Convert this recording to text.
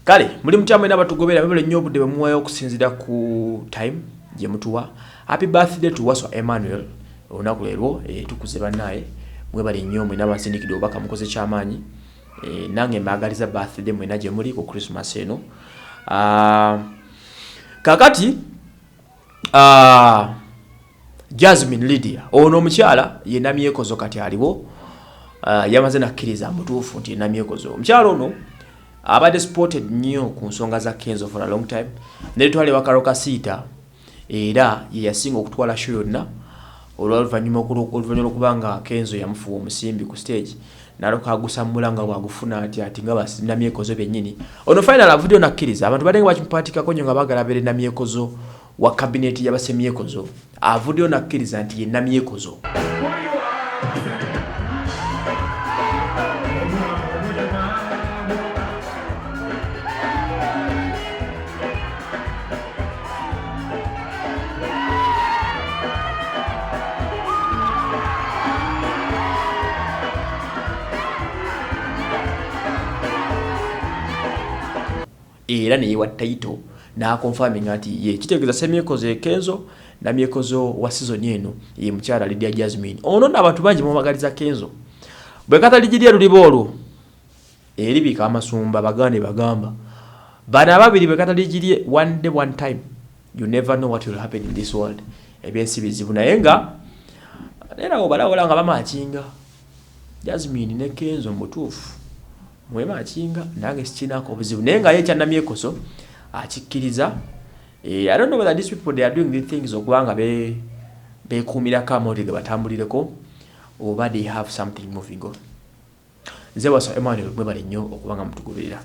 Kale muli mutya mwena abatugobera, mwebale nnyo obudde bwe muwayo okusinziira ku time gye mutuwa. Happy birthday to Waswa Emmanuel, olunaku leerwo tukuze bannaaye. Mwebale nnyo mwena abansindikidde obubaka, mukoze kyamaanyi. Nange mbaagaliza birthday mwena gye muli ku Christmas eno. Kakati Jasmine Lydia ono omukyala ye Namyekozo kati aliwo, yamaze nakkiriza mutuufu nti ye Namyekozo. Omukyala ono abadde spotted nnyo ku nsonga za Kenzo for a long time, netwala ewa Karole Kasita, era ye yasinga okutwala show yonna olw'oluvannyuma lw'okuba nga Kenzo yamufuwa omusimbi ku stage n'alyoka agusammula nga bw'agufuna ati ati nga Namyekozo bennyini. Ono final avuddeyo nakkiriza, abantu badde nga bakimupatikako nnyo nga baagala abeere Namyekozo wa kabineti y'abasemyekozo, avuddeyo nakkiriza nti ye Namyekozo. Era neyewa title n'akonfaminga nti ye kitegeeza semyekozo Ekenzo. Namyekozo wa season eno ye mukyala Lydia Jasmine. Ono nno abantu bangi mumagaliza Kenzo bwe kataligirya luliba olwo eribika amasumba bagande bagamba bano ababiri bwe kataligirye one day one time, you never know what will happen in this world. Ebyensi bizibu, naye nga era obalawula nga bamakinga Jasmine ne Kenzo mutuufu mwemakinga, nange sikinako obuzibu, naye nga ye ekyanamyekozo akikkiriza. I don't know whether these people, they are doing these things okubanga bekuumirako amawulire ge batambulireko oba they have something moving on. Nze Waswa Emmanuel, mwebale nnyo okubanga mutugoberera.